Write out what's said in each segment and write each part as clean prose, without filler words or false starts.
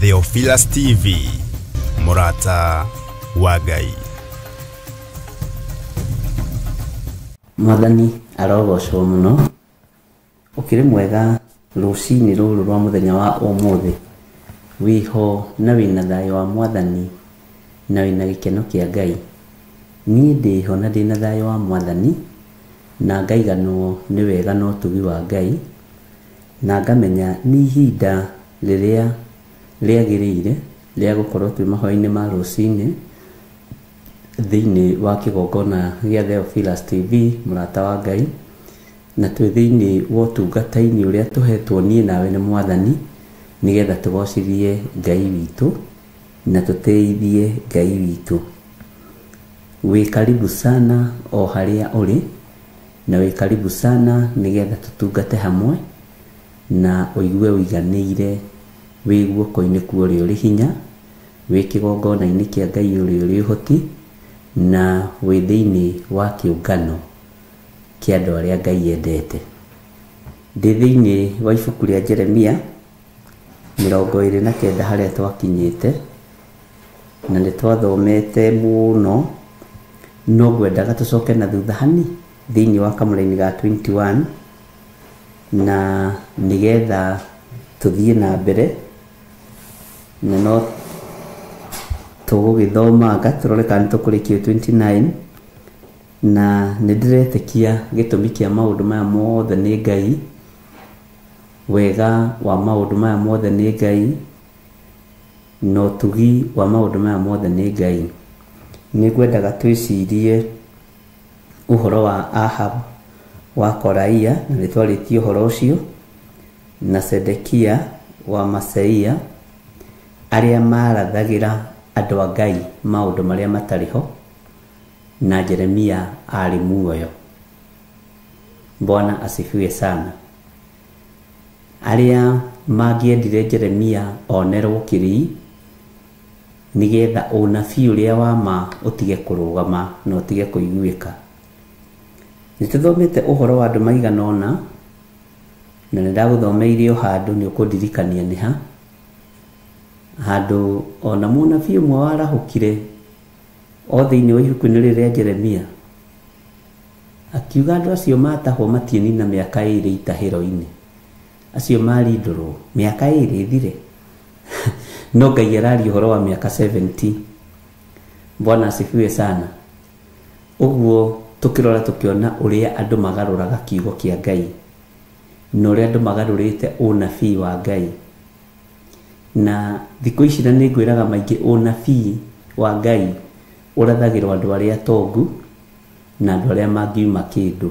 Theophilus TV, mũrata wa Ngai. Mwathani arogocwo mũno. Ũkĩrĩ mwega rũcinĩ rũrũ rwa mũthenya wa ũmũthĩ, wĩho na wĩna thayũ wa Mwathani na wĩna gĩkeno kĩa Ngai. Niĩ ndĩho na ndĩna thayũ wa Mwathani na ngaiganwo nĩ wega na ũtugi wa Ngai, na ngamenya nĩ ihinda rĩrĩa rĩagĩrĩire rĩa gũkorwo twĩ mahoya-inĩ ma rũcinĩ thĩinĩ wa kĩgongona gĩa Theophilus TV, mũrata wa Ngai, na twĩ thĩinĩ wa ũtungata-inĩ ũrĩa tũhetwo niĩ nawe nĩ Mwathani, nĩgetha tũgocithie Ngai witũ na tũtĩithie Ngai witũ. Wĩ karibu sana o harĩa ũrĩ, na wĩ karibu sana nĩgetha tũtungate hamwe na ũigue ũiganĩire wĩ guoko-inĩ kwa ũrĩa ũrĩ hinya, wĩ kĩgongona-inĩ kĩa Ngai ũrĩa ũrĩ ũhoti, na wĩ thĩinĩ wa kĩũngano kĩa andũ arĩa Ngai endete. Ndĩ thĩinĩ wa ibuku rĩa Jeremia 29 harĩa twakinyĩte, na nĩ twathomete mũno, no ngwendaga tũcoke na thutha hani thĩinĩ wa kamũraini ga 21, na nĩgetha tũthiĩ na mbere, na no tũgũgĩthomanga tũrore kana nĩ tũkũrĩkia 29, na nĩ ndĩretĩkia gĩtũmi kĩa maũndũ maya mothe nĩ Ngai, wega wa maũndũ maya mothe nĩ Ngai, na ũtugi wa maũndũ maya mothe nĩ Ngai. Nĩ ngwendaga twĩcirie ũhoro wa Ahab wa Koraia, na nĩ twarĩtie ũhoro ũcio, na Sedekia wa Maseia, arĩa marathagĩra andũ a Ngai maũndũ marĩa matarĩ ho, na Jeremia arĩ muoyo. Bwana asifiwe sana. Arĩa mangĩendire Jeremia onerwo kĩrii, nĩgetha ũnabii ũrĩa wa ma ũtige kũrũgama na ũtige kũiguĩka. Nĩ tũthomete ũhoro wa andũ maigana ũna, na nĩ ndagũthomeire o handũ, nĩ ũkũndirikania nĩ ha handũ ona mũnabii ũmwe warahũkire o thĩinĩ wa ibuku-inĩ rĩrĩ rĩa Jeremia, akiuga andũ acio matahwo matienina mĩaka 2 itahĩro-inĩ, acio marindũrwo mĩaka 2 ĩthire. No Ngai araria ũhoro wa mĩaka 70. Bwana asifiwe sana. Ũguo tũkĩrora tũkĩona ũrĩa andũ magarũraga kiugo kĩa Ngai, na ũrĩa andũ magarũrĩte ũnabii wa Ngai. Na thikũ ici na nĩ ngwĩraga maingĩ, ũnabii wa Ngai ũrathagĩrwo andũ arĩa atongu na andũ arĩa mangiuma kĩndũ.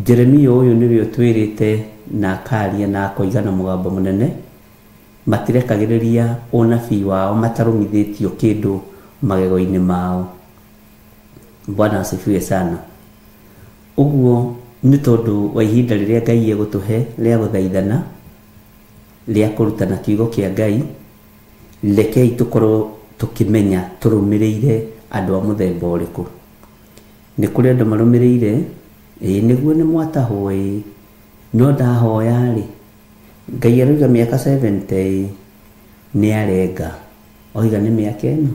Jeremia ũyũ nĩwe ũtwĩrĩte na akaria na akoiga na mũgambo mũnene, matirekagĩrĩria ũnabii wao matarũmithĩtio kĩndũ magego-inĩ mao. Bwana asifiwe sana. Ũguo nĩ tondũ wa ihinda rĩrĩa Ngai egũtũhe rĩa gũthaithana, rĩa kũrutana kiugo kĩa Ngai, rekei tũkorwo tũkĩmenya tũrũmĩrĩire andũ a mũthemba ũrĩkũ. Nĩ kũrĩ andũ marũmĩrĩire, ĩĩ nĩguo nĩ mwatahwo, ĩĩ no ndahoya rĩ, Ngai aroiga mĩaka 70 nĩ arenga, oiga nĩ mĩaka ĩno.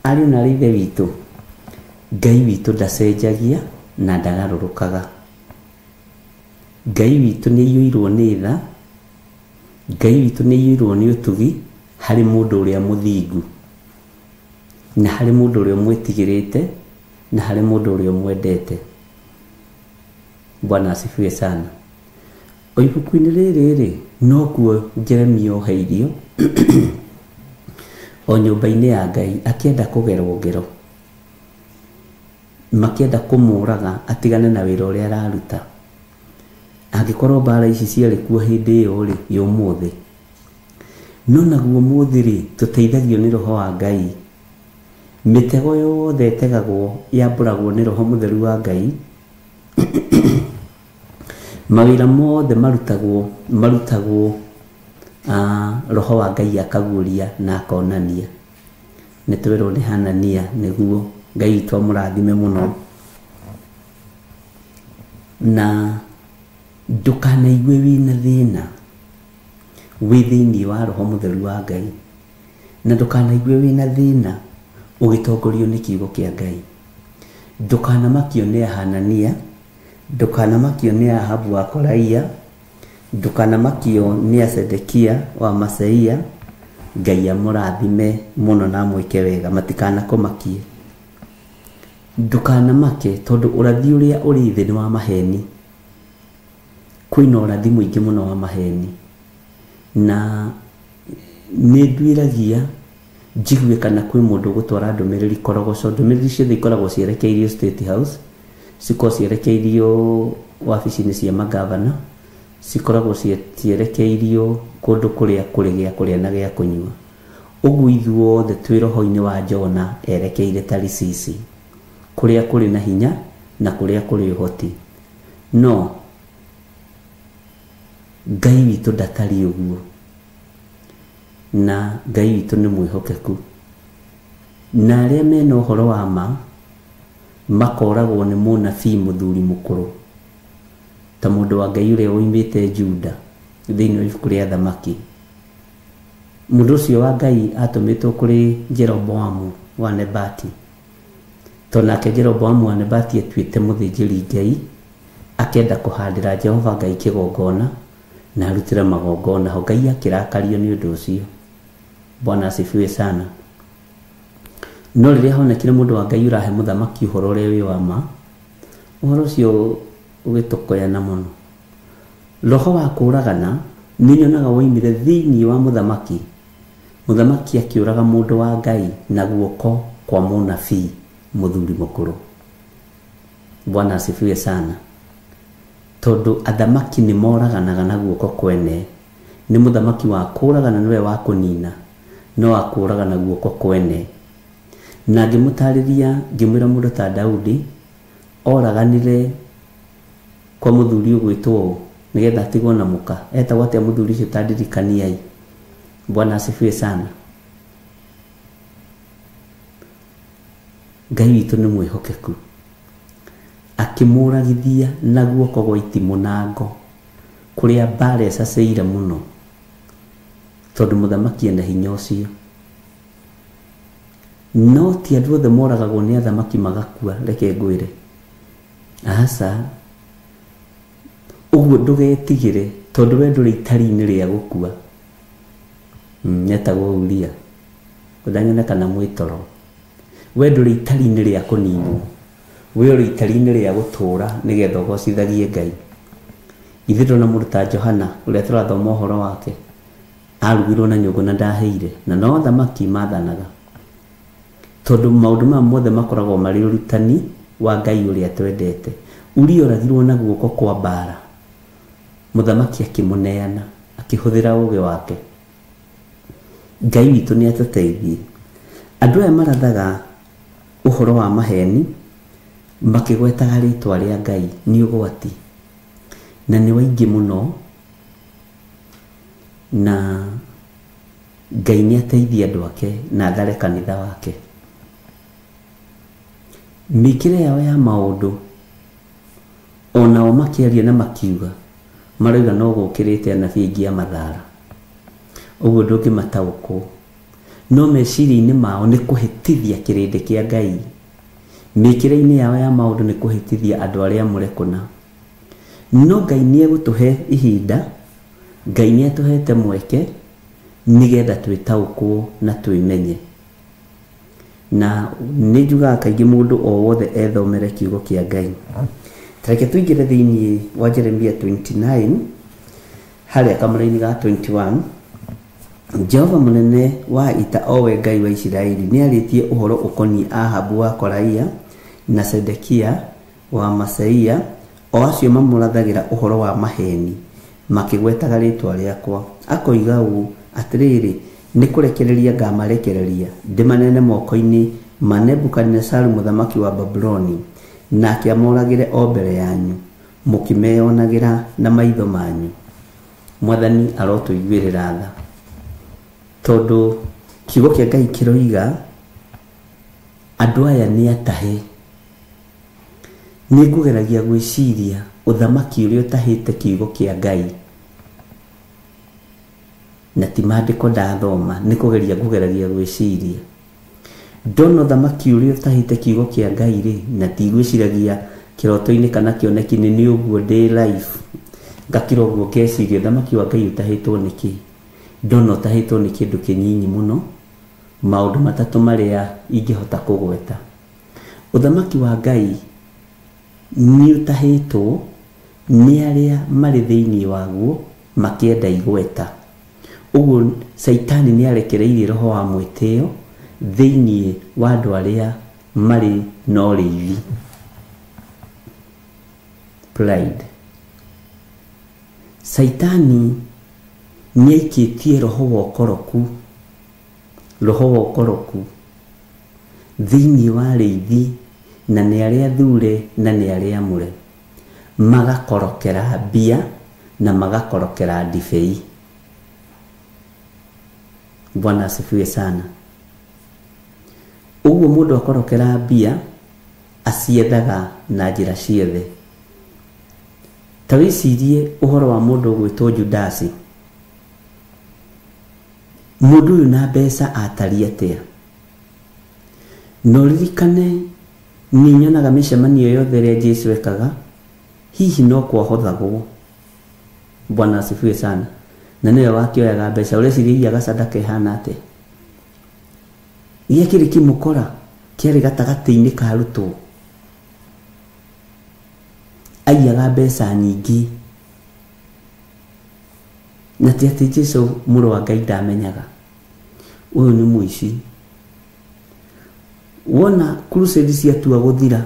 Ariũ na aarĩ a Ithe witũ, Ngai witũ ndacenjagia na ndagarũrũkaga. Ngai witũ nĩ aiyũirwo nĩ tha, Ngai witũ nĩ aiyũirwo nĩ ũtugi harĩ mũndũ ũrĩa mũthingu, na harĩ mũndũ ũrĩa ũmwĩtigĩrĩte, na harĩ mũndũ ũrĩa ũmwendete. Bwana asifiwe sana. O ibuku-inĩ rĩrĩ rĩ, nokuo Jeremia oheirio o nyũmba-inĩ ya Ngai, akĩenda kũgerwo ngero, makĩenda kũmũraga atigane na wĩra ũrĩa araruta. Angĩkorwo mbara ici ciarĩ kuo hĩndĩ ĩyo rĩ, ya ũmũthĩ, no naguo ũmũthĩ rĩ, tũteithagio nĩ Roho wa Ngai. Mĩtego yothe ĩtegagwo yambũragwo nĩ Roho Mũtheru wa Ngai. Mawĩra mothe marutagwo Roho wa Ngai akaguũria na akonania. Nĩ twĩrwo nĩ Hanania, nĩguo Ngai witũ amũrathime mũno. Na ndũkanaigue wĩna thĩna, wĩ thĩinĩ wa roho mũtheru wa Ngai, na ndũkanaigue wĩna thĩna ũgĩtongorio nĩ kiugo kĩa Ngai. Ndũkanamakio nĩ Hanania, ndũkanamakio nĩ Ahabu wa Koraia, ndũkanamakio nĩ Sedekia wa Maseia. Ngai amũrathime mũno na amwĩke wega, matikanakũmakie. Ndũkanamake tondũ ũrathi ũrĩa ũrĩ thĩ nĩ wa maheni. Kwĩna ũrathi mũingĩ mũno wa maheni, na nĩ nduĩragia njigue kana kwĩ mũndũ ũgũtwara ndũmĩrĩri korogoco. Ndũmĩrĩri ciothe ikoragwo cierekeirio State House, cikoragwo cierekeirio wabici-inĩ cia magavana, cikoragwo cierekeirio kũndũ kũrĩa kũrĩ gĩa kũrĩa na gĩa kũnyua. Ũguo ithuothe twĩ roho-inĩ wa Jona erekeire Tarisisi, kũrĩa kũrĩ na hinya na kũrĩa kũrĩ ũhoti. No Ngai witũ ndatariĩ ũguo, na Ngai witũ nĩ mwĩhokeku, na arĩa mena ũhoro wa ma makoragwo nĩ mũnabii mũthuri mũkũrũ ta mũndũ wa Ngai ũrĩa woimĩte Juda thĩinĩ wa ibuku rĩa Thamaki. Mũndũ ũcio wa Ngai atũmĩtwo kũrĩ Jeroboamu wa Nebati, tondũ nake Jeroboamu wa Nebati atuĩte mũthĩnjĩri Ngai, akenda kũhandĩra Jehova Ngai kĩgongona na arutĩre magongona ho. Ngai akĩrakario nĩ ũndũ ũcio. Bwana asifiwe sana. No rĩrĩa honekire mũndũ wa Ngai ũrahe mũthamaki ũhoro ũrĩa wĩ wa ma, ũhoro ũcio ũgĩtokoyana mũno. Roho wa kũũragana nĩ nyonaga woimire thĩinĩ wa mũthamaki. Mũthamaki akĩũraga mũndũ wa Ngai na guoko kwa mũnabii mũthuri mũkũrũ. Bwana asifiwe sana. Tondũ athamaki nĩ moraganaga na guoko kwene. Nĩ mũthamaki wa kũũragana nĩwe wa kũnina, no akũũraga na guoko kwene. Na ngĩmũtarĩria ngĩmwĩra mũndũ ta Daudi oraganire kwa mũthuri ũgwĩtwo ũũ nĩgetha atigwo na mũka. Etagwo atĩa mũthuri ũcio ta ndirikaniai? Bwana asifiwe sana. Ngai witũ nĩ mwĩhokeku. Akĩmũragithia na guoko gwa itimũ na ngo, kũrĩa mbara ĩcacĩire mũno, tondũ mũthamaki ena hinya ũcio. No ti andũ othe moragagwo nĩ athamaki magakua, reke ngwĩre. Aca. Ũguo ndũgetigĩre tondũ we ndũrĩ itari-inĩ rĩa gũkua. Etagwo Uria. Ndanyona kana mwĩtoro. We ndũrĩ itari-inĩ rĩa kũninwo, we ũrĩ itari-inĩ rĩa gũtũũra nĩgetha ũgocithagie Ngai. Ithuĩ ndona mũndũ ta Johana ũrĩa tũrathoma ũhoro wake, arugirwo na nyũngũ na ndahĩire, na no athamaki mathanaga. Tondũ maũndũ maya mothe makoragwo marĩ ũrutani wa Ngai ũrĩa twendete. Uria oragirwo na guoko kwa mbara, mũthamaki akĩmũneana akĩhũthĩra ũũgĩ wake. Ngai witũ nĩ atũteithie. Andũ aya marathaga ũhoro wa maheni makĩgwetaga rĩtwa rĩa Ngai nĩ ũgwati, na nĩ waingĩ mũno, na Ngai nĩ ateithie andũ ake na athare kanitha wake. Mĩkĩre yao ya maũndũ onao makĩaria na makiuga marauga no gũkĩrĩte anabii aingĩ a mathara, ũguo ndũngĩmataũkwo. No meciria-inĩ mao nĩ kũhĩtithia kĩrĩndĩ kĩa Ngai. Mĩkĩre-inĩ yao ya maũndũ nĩ kũhĩtithia andũ arĩa amũre kũna. No Ngai nĩ egũtũhe ihinda, Ngai nĩ atũhete mweke nĩgetha twĩtaũkwo na twĩmenye. Na nĩ njugaga kaingĩ mũndũ o wothe ethomere kiugo kĩa Ngai. Tareke tũingĩre thĩinĩ wa Jeremia 29 harĩa kamũra-inĩ ga 21. Jehova mũnene wa ita o we Ngai wa Isiraeli nĩ arĩtie ũhoro ũkoniĩ Ahabu wa Koraia na Sedekia wa Maseia, o acio mamũrathagĩra ũhoro wa maheni makĩgwetaga rĩtwa rĩakwa. Akoiga ũũ, atĩrĩrĩ, nĩ kũrekereria ngamarekereria ndĩmaneane moko-inĩ ma Nebukadinesaru mũthamaki wa Babuloni, nake amoragĩre o mbere yanyu mũkĩmeyonagĩra na maitho manyu. Mwathani arotũiguĩrĩra tha, tondũ kiugo kĩa Ngai kĩroiga andũ aya nĩ atahe. Nĩ ngũgeragia gwĩciria ũthamaki ũrĩa ũtahĩte kiugo kĩa Ngai. Na ti maandĩko ndathoma, nĩ kũgeria ngũgeragia gwĩciria. Ndona ũthamaki ũrĩa ũtahĩte kiugo kĩa Ngai rĩ, na tigwĩciragia kĩroto-inĩ kana kĩoneki-inĩ, nĩ ũguo ndĩ life. Ngakira ũguo ngeciria ũthamaki wa Ngai ũtahĩtwo nĩkĩ? Ndona ũtahĩtwo nĩ kĩndũ kĩnyinyi mũno, maũndũ matatũ marĩa ingĩhota kũgweta. Ũthamaki wa Ngai nĩ ũtahĩtwo nĩ arĩa marĩ thĩinĩ waguo makĩenda igweta. Ũguo Caitani nĩ arekereirie roho wa mwĩtĩo thĩinĩ wa andũ arĩa marĩ na ũrĩithi. Pride. Caitani nĩ aikĩtie roho wa ũkoroku, roho wa ũkoroku thĩinĩ wa arĩithi, na nĩ arĩa thure na nĩ arĩa amũre, magakorokera mbia na magakorokera ndibei. Bwana asifiwe sana. Ũguo mũndũ akorokera mbia aciethaga na njĩra ciothe. Ta wĩcirie ũhoro wa mũndũ ũgwĩtwo Judasi. Mũndũ ũyũ na mbeca atariĩ atĩa? Na ũririkane nĩ nyonaga mĩcemanio yothe ĩrĩa Jesũ ekaga, hihi no kwahothagwo. Bwana asifiwe sana. Na nĩwe wakĩoyaga mbeca. Ũreciria aiyaga sadaka ĩhana atĩa? Gĩakĩrĩ kĩmũkora kĩarĩ gatagatĩ-inĩ ka arutwo. Aiyaga mbeca nyingĩ. Na ti atĩ Jesũ mũrũ wa Ngai ndamenyaga. Ũyũ nĩ mũici. Wona crusade ciatua gũthira,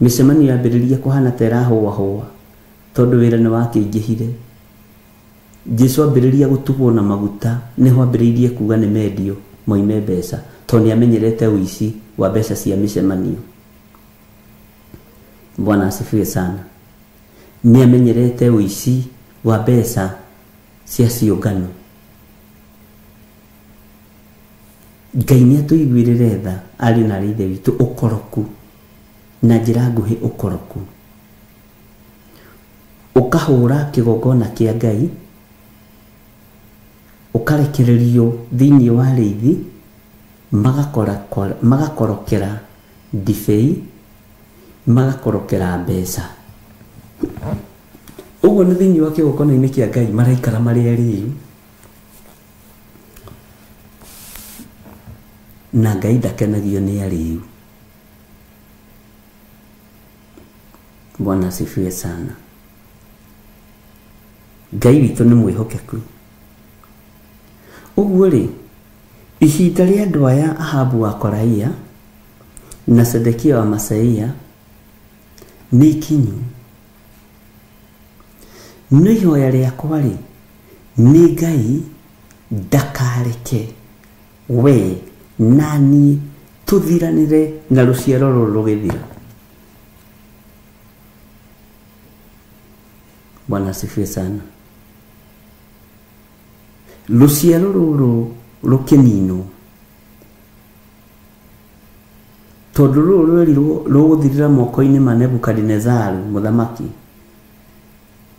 mĩcemanio yambĩrĩria kũhana ta ĩrahũahũa, tondũ wĩra nĩ wakĩingĩhire. Jesũ ambĩrĩria gũtugwo na maguta, nĩho ambĩrĩirie kuga nĩ mendio moime mbeca, tondũ nĩ amenyerete ũici wa mbeca cia mĩcemanio. Bwana asifiwe sana. Nĩ amenyerete ũici wa mbeca cia ciũngano. Ngai nĩ atũiguĩrĩre tha ariũ na aarĩ a Ithe witũ, ũkoroku na njĩra nguhĩ, ũkoroku ũkahũra kĩgongona kĩa Ngai, ũkarekererio thĩinĩ wa arĩithi, magakorokera ndibei, magakorokera mbeca. Ũguo nĩ thĩinĩ wa kĩgongona-inĩ kĩa Ngai maraikara marĩ arĩu, na Ngai ndakenagio nĩ arĩu. Bwana asifiwe sana. Ngai witũ nĩ mwĩhokeku. Ũguo rĩ, ihinda rĩa andũ aya Ahabu wa Koraia na Sedekia wa Maseia nĩ ikinyu. No ihoya rĩakwa rĩ, nĩ Ngai ndakareke we na niĩ tũthiranĩre na rũciaro rũrũ rũgĩthira. Bwana asifiwe sana. Rũciaro rũrũ rũkĩninwo, tondũ rũrũ rwerirwo rũgũthirĩra moko-inĩ ma Nebukadinezaru mũthamaki,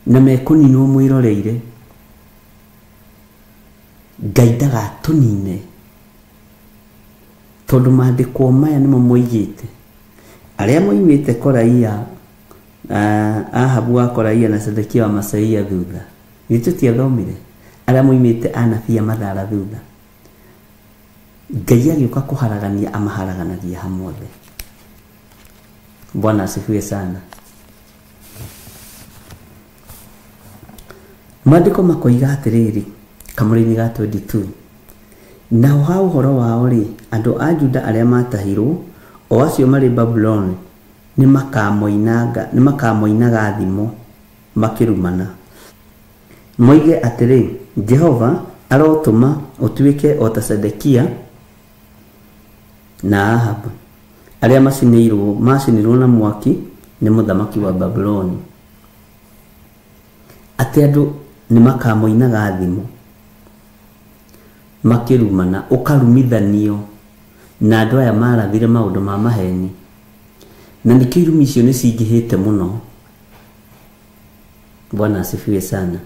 na mekũninwo mwĩroreire. Ngai ndagatũnine, tondũ maandĩko maya nĩmo moigĩte. Arĩa moimĩte Koraia, Ahabu wa Koraia na Sedekia wa Maseia thutha, ithuĩ tũtiathomire. Arĩa moimĩte anabii a Mathara thutha, Ngai agĩũka kũharagania amaharaganagia hamwe. Bwana asifiwe sana. Maandĩko makoiga atĩrĩrĩ, kamũra-inĩ ga 22, naho ha ũhoro wao rĩ, andũ a Juda arĩa matahirwo, o acio marĩ Babuloni, nĩ makamoinaga thimo makĩrumana, moige atĩrĩ, Jehova arotũma ũtuĩke o ta Sedekia na Ahabu, arĩa macinirwo na mwaki nĩ mũthamaki wa Babuloni. Atĩ andũ nĩ makamoinaga thimo makĩrumana, ũkarumithanio na andũ aya marathire maũndũ ma maheni, na nĩkĩo irumi icio nĩ cingĩhĩte mũno. Bwana asifiwe sana.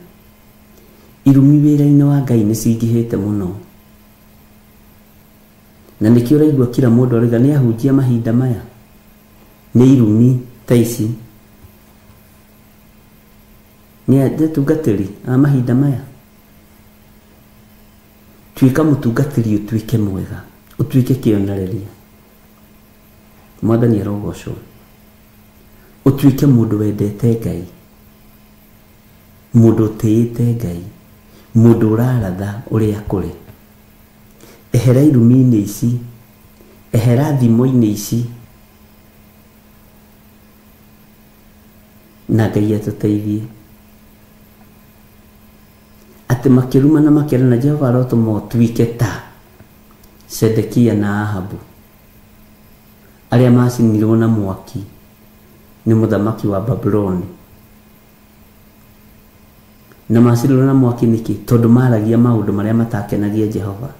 Irumi wĩra-inĩ wa Ngai nĩ cingĩhĩte mũno. Na nĩkĩo ũraigua kila mũndũ arauga nĩ ahunjia mahinda maya. Nĩ irumi ta ici. Nĩ atungatĩri a mahinda maya. Tuĩka mũtungatĩri ũtuĩke mwega, ũtuĩke kĩonereria. Mwathani arogocwo. Ũtuĩke mũndũ wendete Ngai, mũndũ ũtĩĩte Ngai, mũndũ ũraratha ũrĩa kũrĩ. Ehera irumi-inĩ ici, ehera thimo-inĩ ici, na Ngai atũteithie. Atĩ makĩruma na makĩrana, Jehova arotũma ũtuĩke ta Sedekia na Ahabu, arĩa macinirwo na mwaki nĩ mũthamaki wa Babuloni. Na macinirwo na mwaki nĩkĩ? Tondũ maragia maũndũ marĩa matakenagia Jehova.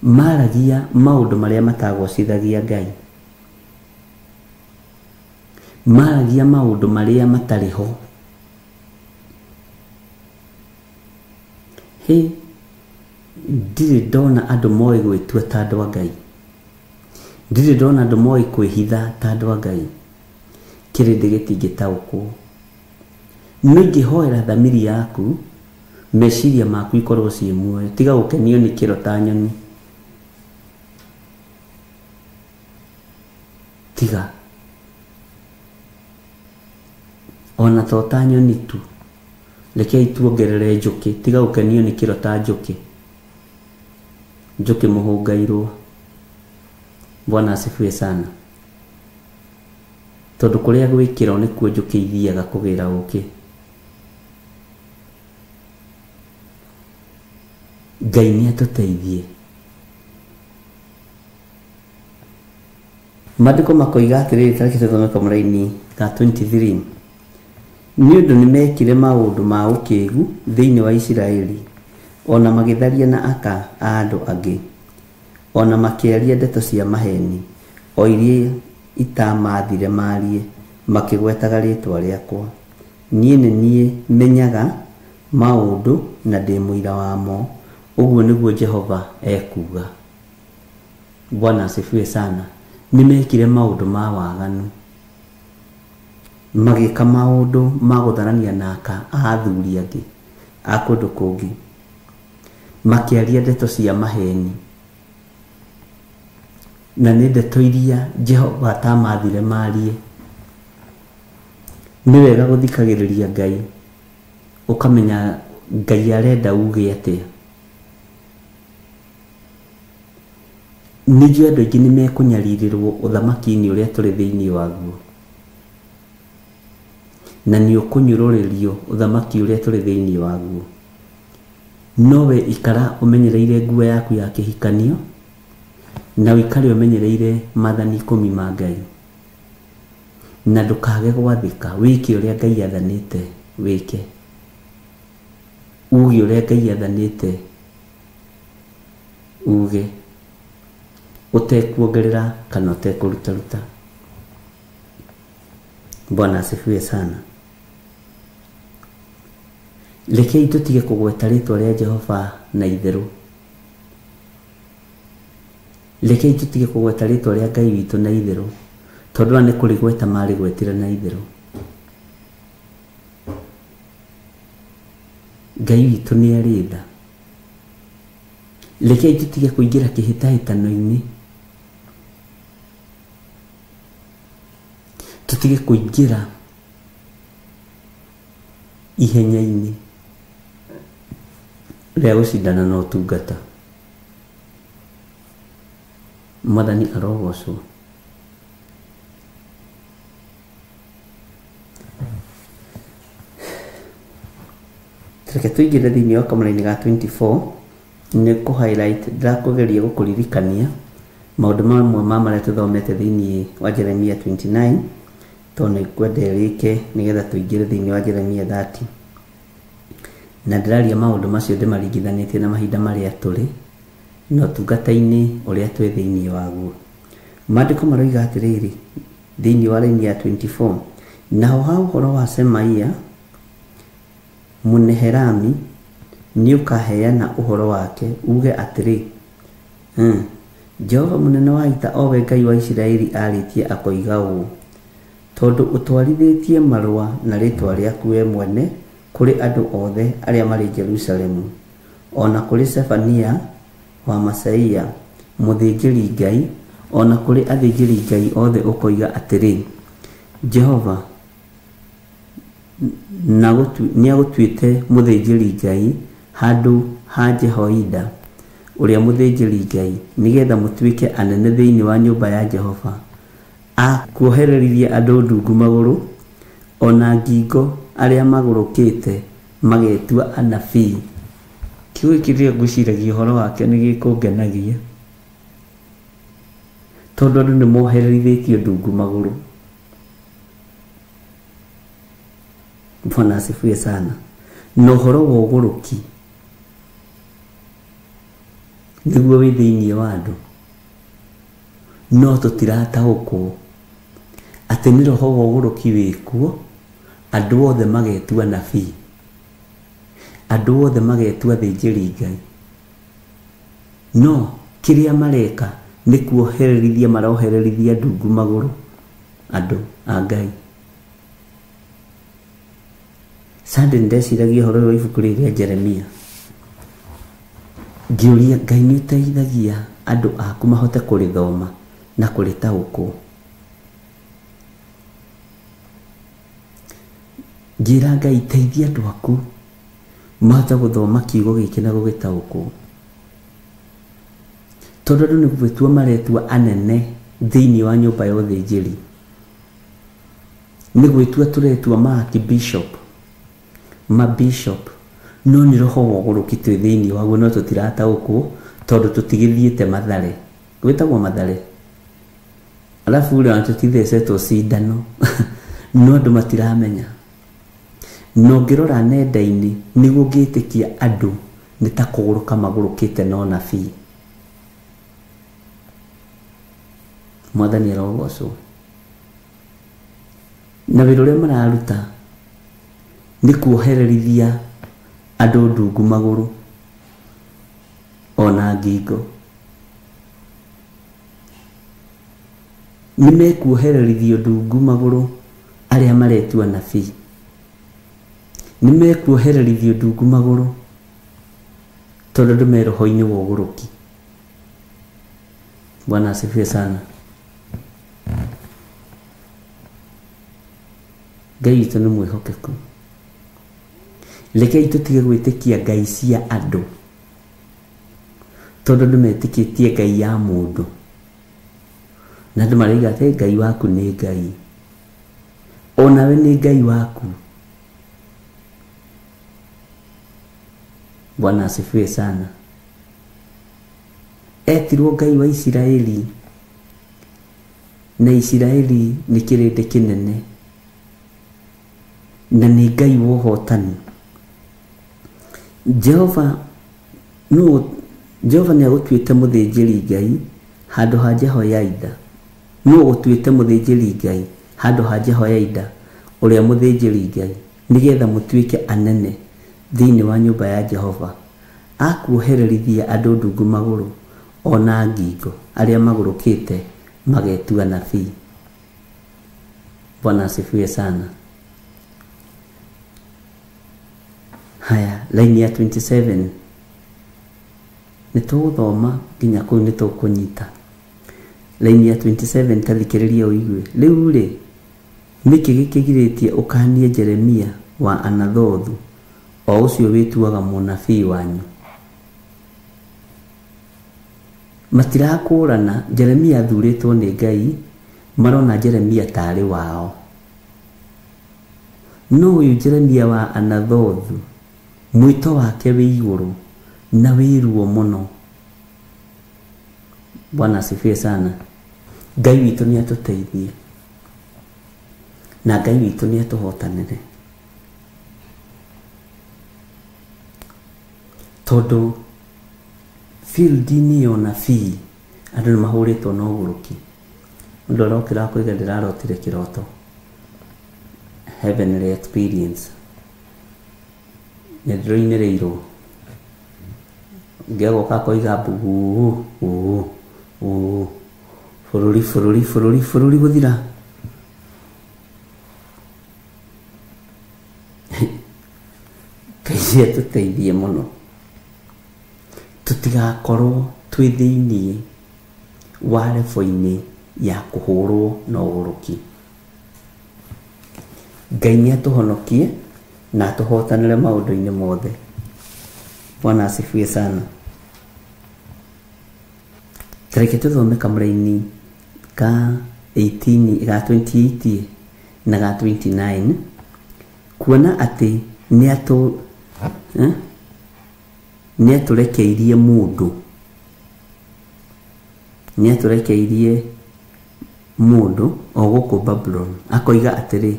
Maragia maũndũ marĩa matagocithagia Ngai. Maragia maũndũ marĩa matarĩ ho. Hĩ, ndirĩ ndona andũ moĩ gwĩtua ta andũ a Ngai. Ndirĩ ndona andũ moĩ kwĩhitha ta andũ a Ngai. Kĩrĩndĩ gĩtingĩtaũkwo. No ingĩhoera thamiri yaku, meciria maku ikorwo ciĩ muoyo. Tiga gũkenio nĩ kĩro ta nyoni. Tiga. Ona to ta nyoni tu. Rekei tuongerere njũkĩ. Tiga gũkenio nĩ kĩro ta njũkĩ. Njũkĩ mũhũngairwo. Bwana asifiwe sana. Tondũ kũrĩa gwĩ kĩro nĩkuo njũkĩ ithiaga kũgĩra ũkĩ. Ngai nĩ atũteithie. Maandĩko makoiga atĩrĩrĩ, ta reke tũthome kamũraini ga 23. Nĩ ũndũ nĩ mekire maũndũ ma ũkĩgu thĩinĩ wa Isiraeli, ona magĩtharia na aka a andũ angĩ, ona makĩaria ndeto cia maheni, o iria itamathire marie, makĩgwetaga rĩĩtwa rĩakwa. Niĩ nĩ niĩ menyaga maũndũ na ndĩ mũira wamo, ũguo nĩguo Jehova ekuuga. Bwana asifiwe sana. Nĩ mekire maũndũ ma waganu, magĩka maũndũ ma gũtharania na aka a athuri angĩ a kũndũ kũngĩ, makĩaria ndeto cia maheni, na nĩ ndeto iria Jehova atamathire marie. Nĩ wega gũthikagĩrĩria Ngai, ũkamenya Ngai arenda uge atĩa. Nĩ njũĩ andũ aingĩ nĩ mekũnyarirĩrwo ũthamaki-inĩ ũrĩa tũrĩ thĩinĩ waguo, na nĩ ũkũnyũrũrĩrio ũthamaki ũrĩa tũrĩ thĩinĩ waguo. No we ikara ũmenyereire nguo yaku ya kĩhikanio, na ũikare ũmenyereire maathani 10 ma Ngai, na ndũkage gwathĩka. Wĩke ũrĩa Ngai athanĩte wĩke, uge ũrĩa Ngai athanĩte uge, ũtekuongerera kana ũtekũrutaruta. Bwana asifiwe sana. Rekei tũtige kũgweta rĩĩtwa rĩa Jehova na itherũ. Rekei tũtige kũgweta rĩĩtwa rĩa Ngai witũ na itherũ, tondũ aya nĩ kũrĩgweta marĩgwetire na itherũ. Ngai witũ nĩ arĩ tha. Rekei tũtige kũingĩra kĩhĩtahĩtano-inĩ, tũtige kũingĩra ihenya-inĩ rĩa gũcindana na ũtungata. Mwathani arogocwo. Reke tũingĩre thĩinĩ wa kamũraini ga 24. Nĩ kũ highlight ndĩrakũgeria gũkũririkania maũndũ mamwe ma marĩa tũthomete thĩinĩ wa Jeremia 29, tondũ nĩ ngwenda ĩrĩke nĩgetha tũingĩre thĩinĩ wa Jeremia 30. Na ndĩraria maũndũ macio ndĩmaringithanĩtie na mahinda marĩa tũrĩ na ũtungata-inĩ ũrĩa twĩ thĩinĩ waguo. Maandĩko maroiga atĩrĩrĩ thĩinĩ wa raini ya 24, naho ha ũhoro wa Semaia Mũneherami Nĩũkaheana ũhoro wake uge atĩrĩ, Jehova mũnene wa ita, o we Ngai wa Isiraeli, arĩtie akoiga ũũ: Tondũ ũtwarithĩtie marũa na rĩĩtwa rĩaku we mwene kũrĩ andũ othe arĩa marĩ Jerusalemu, o na kũrĩ Zefania wa Maseia mũthĩnjĩri-Ngai, o na kũrĩ athĩnjĩri-Ngai othe, ũkoiga atĩrĩ, Jehova nĩagũtuĩte mũthĩnjĩri-Ngai handũ ha Jehoiada ũrĩa mũthĩnjĩri-Ngai, nĩgeetha mũtuĩke anene thĩinĩ wa nyũmba ya Jehova, a kuohererithia andũ ndungu magũrũ o na ngingo arĩa magũrũkĩte magetua anabii. Kiugo gĩkĩ rĩrĩa ngwĩciragia ũhoro wakĩo nĩ gĩkũngenagia, tondũ andũ nĩ mohererithĩtio ndungu magũrũ. Bwana asifiwe sana. Na ũhoro wa ũgũrũki nĩguo wĩ thĩinĩ wa andũ, no tũtirataũkwo atĩ nĩ roho wa ũgũrũki wĩkuo. Andũ othe magetua nabii, andũ othe magetua athĩnjĩri-Ngai, no kĩrĩa mareka nĩ kuohererithia marohererithia ndungu magũrũ andũ a Ngai. Sunday ndeciragia ũhoro wa ibuku rĩrĩ rĩa Jeremia, ngĩũria Ngai nĩ ũteithagia andũ aku mahote kũrĩthoma na kũrĩtaũkwo. Ngĩra Ngai teithia andũ aku mahote gũthoma kiugo gĩkĩ na gũgĩtaũkwo, tondũ andũ nĩ gwĩtua maretua anene thĩinĩ wa nyũmba ya ũthĩnjĩri, nĩ gwĩtua tũretua ma-archbishop, ma-bishop, no nĩ roho wa ũgũrũki twĩ thĩinĩ waguo, no tũtirataũkwo tondũ tũtigĩthiĩte Mathare. Gwĩtagwo Mathare, alafu rĩ ona tũtithecetwo cindano no andũ matiramenya. Na ũngĩrora nenda-inĩ nĩguo ũngĩtĩkia andũ nĩ ta kũgũrũka magũrũkĩte no nabii. Mwathani arogocwo. Na wĩra ũrĩa mararuta nĩ kuohererithia andũ ndungu magũrũ ona ngingo. Nĩ mekuohererithio ndungu magũrũ arĩa maretua nabii, nĩ mekuohererithio ndungu magũrũ tondũ andũ me roho-inĩ wa ũgũrũki. Bwana asifiwe sana. Ngai witũ nĩ mwĩhokeku. Rekei tũtige gwĩtĩkia ngai cia andũ, tondũ andũ metĩkĩtie ngai ya mũndũ, na andũ marauga atĩ Ngai waku nĩ Ngai, onawe nĩ Ngai waku. Bwana asifiwe sana. Etirwo Ngai wa Isiraeli, na Isiraeli nĩ kĩrĩndĩ kĩnene, na nĩ Ngai wa ũhotani. Jehova nĩ agũtuĩte mũthĩnjĩri Ngai handũ ha Jehoiada. Nũ ũgũtuĩte mũthĩnjĩri Ngai handũ ha Jehoiada ũrĩa mũthĩnjĩri Ngai, nĩgetha mũtuĩke anene thĩinĩ wa nyũmba ya Jehova, a kuohererithia andũ ndungu magũrũ ona ngingo arĩa magũrũkĩte magetua nabii. Bwana asifiwe sana. Haya, line ya 27 nĩ tũgũthoma nginya kũu nĩ tũkũnyita. Line ya 27 ta thikĩrĩria ũigue. Rĩu rĩ, nĩkĩ gĩkĩgirĩtie ũkanie Jeremia wa Anathothu, o ũcio wĩtuaga mũnabii wanyu? Matirakũrana Jeremia athurĩtwo nĩ Ngai, marona Jeremia tarĩ wao. No ũyũ Jeremia wa Anathothu mwĩto wake wĩ igũrũ na wĩ ruo mũno. Bwana asifiwe sana. Ngai witũ nĩ atũteithie, na Ngai witũ nĩ atũhotanĩre, tondũ field-inĩ ya ũnabii andũ nĩ mahũrĩtwo na ũgũrũki. Mũndũ arokĩra akoiga ndĩrarotire kĩroto, heavenly experience, nĩ ndĩroinĩrĩirwo. Ũngĩ agoka akoiga mbugu uu uu bũrũri bũrũri bũrũri bũrũri gũthira. Ngai atũteithie mũno tũtigakorwo twĩ thĩiniĩ wa rebo-inĩ ya kũhũrwo na ũgũrũki. Ngai nĩ atũhonokie na atũhotanĩre maũndũ-inĩ mothe. Bwana asifiwe sana. Tareke tũthome kamũraini ka 18 ga 28 na ga 29 kuona atĩ nĩ atũrekeirie mũndũ, nĩ atũrekeirie mũndũ o gũkũ Babuloni akoiga atĩrĩ,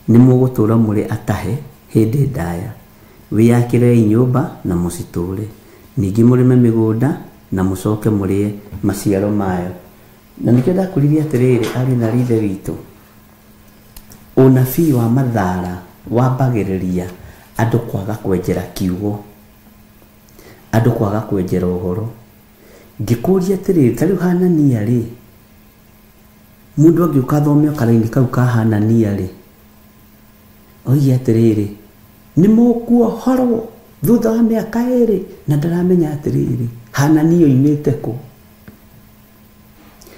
nĩ mũgũtũũra mũrĩ atahe hĩndĩ ndaya, wĩyakĩrei nyũmba na mũcitũũre, ningĩ mũrĩme mĩgũnda na mũcoke mũrĩe maciaro mayo. Na nĩkĩo ndakũririe atĩrĩrĩ, ariũ na ithe witũ, ũnabii wa mathara wambagĩrĩria andũ kwaga kwenjera kiugo, andũ kwaga kwenjera ũhoro. Ngĩkũria atĩrĩrĩ, ta rĩu Hanania rĩ, mũndũ angĩũka athome karaini kau ka Hanania rĩ, oige atĩrĩrĩ, nĩ mũkuohorwo thutha wa mĩaka ĩrĩ, na ndaramenya atĩrĩrĩ, Hanania oimĩte kũ?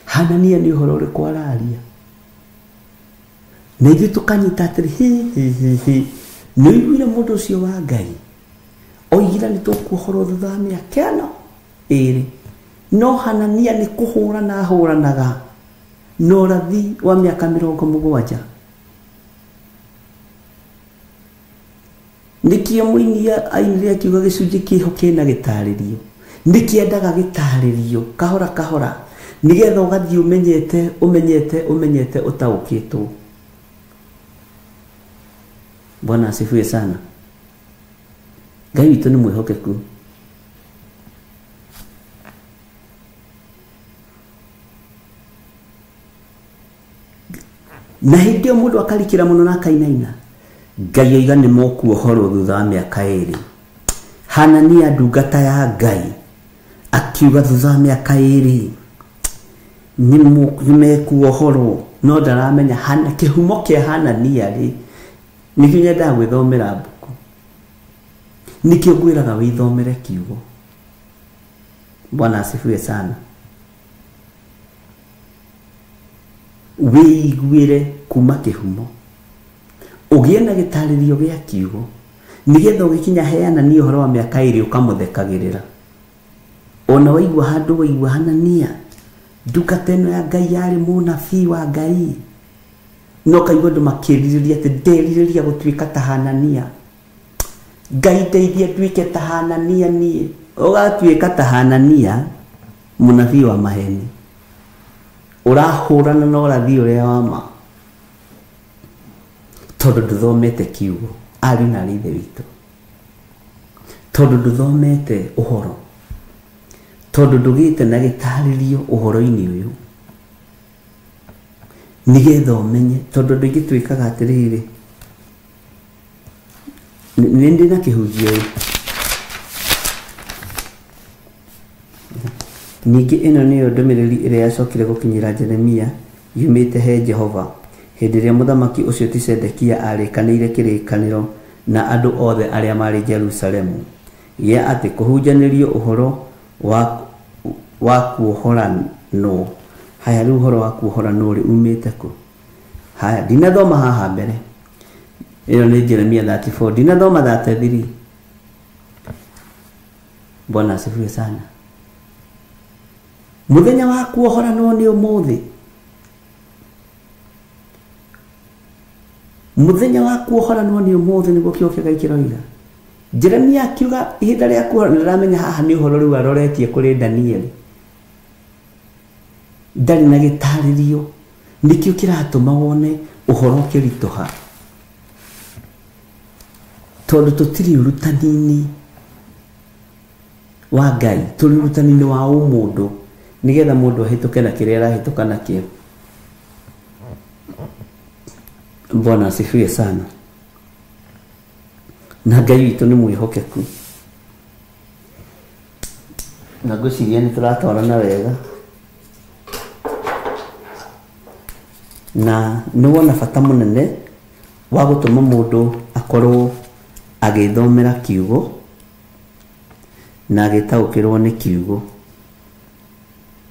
Hanania nĩ ũhoro ũrĩkũ araria? Na ithuĩ tũkanyita atĩrĩ, hi hi hi hi, nĩ ũiguire mũndũ ũcio wa Ngai oigire nĩ tũkuohorwo thutha wa mĩaka ĩno ĩrĩ, no Hanania nĩ kũhũrana ahũranaga na ũrathi wa mĩaka 70. Nĩkĩo mũini ainire akiuga gĩcunjĩ kĩho kĩna gĩtarĩrio, nĩkĩendaga gĩtarĩrio kahora kahora, nĩgetha ũgathiĩ ũmenyete ũmenyete ũmenyete ũtaũkĩtwo. Bwana asifiwe sana. Ngai witũ nĩ mwĩhokeku. Na hĩndĩ ĩyo mũndũ akarikĩra mũno na akainaina, Ngai oiga nĩ mũkuohorwo thutha wa mĩaka ĩrĩ. Hanania ndungata ya Ngai akiuga thutha wa mĩaka ĩrĩ nĩ mekuohorwo, no ndaramenya kĩhumo kĩa Hanania rĩ, nĩkĩo nyendaga gwĩthomera mbuku, nĩkĩo ngwĩraga wĩthomere kiugo. Bwana asifiwe sana. Wĩiguĩre kuma kĩhumo, ũgĩe na gĩtarĩrio gĩa kiugo, nĩgetha ũgĩkinya heanania ũhoro wa mĩaka ĩrĩ ũkamũthekagĩrĩra. Ona waigua handũ waigua Hanania ndungata ĩno ya Ngai yarĩ mũnabii wa Ngai, no kaigua andũ makĩrirĩria atĩ nderirĩria gũtuĩka ta Hanania, Ngai ndeithie nduĩke ta Hanania niĩ. Ũgatuĩka ta Hanania mũnabii wa maheni, ũrahũrana na ũrathi ũrĩa wa ma, tondũ ndũthomete kiugo, ariũ na ithe witũ, tondũ ndũthomete ũhoro, tondũ ndũgĩte na gĩtarĩrio ũhoro-inĩ ũyũ, nĩgetha ũmenye. Tondũ andũ aingĩ twĩkaga atĩrĩrĩ, nĩ ndĩ na kĩhunjio ĩ. Ningĩ ĩno nĩyo ndũmĩrĩri ĩrĩa yacokire gũkinyĩra Jeremia yumĩte he Jehova hĩndĩ ĩrĩa mũthamaki ũcio ti Zedekia arĩkanĩire kĩrĩkanĩro na andũ othe arĩa marĩ Jerusalemu, gĩa atĩ kũhunjanĩrio ũhoro wa kuohoranwo. Haya, rĩu ũhoro wa kuohoranwo rĩ umĩte kũ? Haya, ndinathoma haha mbere, ĩyo nĩ Jeremia 34, ndinathoma 33. Bwana asifiwe sana. Mũthenya wa kuohoranwo nĩ ũmũthĩ. Mũthenya wa kuohoranwo nĩ ũmũthĩ, nĩguo kiugo kĩa Ngai kĩroiga. Jeremia akiuga ihinda rĩa kuohoranwo, ndĩramenya haha nĩ ũhoro rĩu aroretie kũrĩ Danieli, ndarĩ na gĩtarĩrio, nĩkĩo kĩratũma wone ũhoro ũkĩritũha, tondũ tũtirĩ ũrutani-inĩ wa Ngai, tũrĩ ũrutani-inĩ wa ũmũndũ, nĩgetha mũndũ ahĩtũke na kĩrĩa arahĩtũka nakĩo. Bwana asifiwe sana. Na Ngai witũ nĩ mwĩhokeku. Na ngwĩciria nĩ tũratwarana wega. Na nĩ wona bata mũnene wa gũtũma mũndũ akorwo agĩthomera kiugo na agĩtaũkĩrwo nĩ kiugo.